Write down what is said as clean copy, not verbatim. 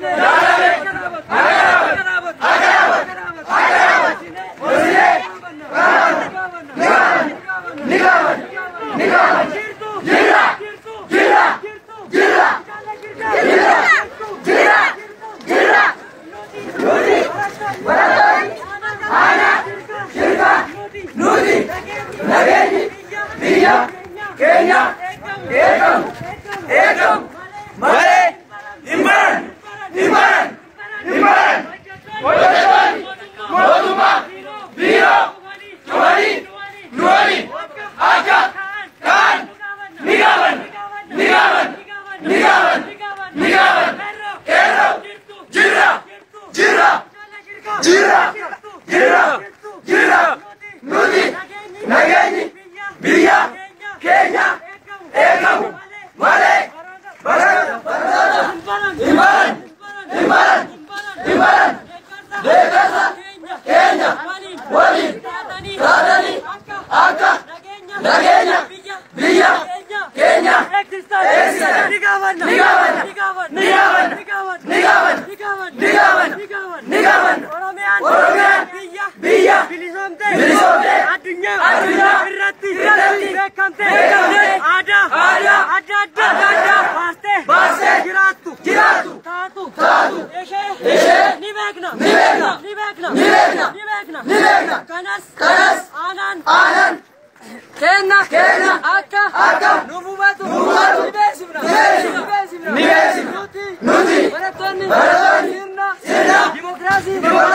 Jaalame. Akka dhaabatu. Akka dhaabatu. Akka dhaabatu. Hosinee. Ni gaafanna. Ni gaafanna. Ni gaafanna. Jirra. Jirra. Jirra. Jirra. Jirra. Jirra. Nuti. Barattoonni. Aanaa. Shirkaa. Nuti. Nageenyi. Biyya. Keenya. Eegamu. Eegamu. Malee. Hin baran. Hin baran. Hin baran. Hojjettoonni. Mootummaa. Biiroo. Cufanii. Nu waliin. Akka. Kaan. Ni gaafanna. Ni gaafanna. Ni gaafanna. Ni gaafanna. Qeerroo. Jirra. Jirra. Jirra. Jirra. Jirra. Nuti. Nageenyi. Biyya. Keenya. Eegamu. Malee. Barattoota. Hin baran. Hin baran. Hin baran. Deeggarsa. Keenya. Waliin. Taatanii. Akka. Nageenya. Biyya. Keenya. Eegsisan. Ni gaafanna. Ni gaafanna. Ni gaafanna. Ni gaafanna. Ni gaafanna. Ni gaafanna. Oromiyaan. Biyya. Bilisoomtee. Addunyaa. Addunyaa. Irratti. Irratti. Beekamtee. Beekamtee. Aadaa. Aadaa. Adda addaa. Adda addaa. Baastee. Baastee. Jiraattu. Jiraattu. Taatu. Taatu. Ishee. Ishee. Ni beekna. Ni beekna. Ni beekna. Ni beekna. Ni beekna. Ni beekna. Kanas. Kanas. Aanaan. Aanaan. Kenna. Kenna. Akka. Akka. Nu hubatu. Nu hubatu. Ni beeksifna. Ni beeksifna. Ni beeksifna. Nuti. Nuti. Barattoonni. Barattoonni. Sirna. Sirna. Dimookiraasii. Dimookiraasii.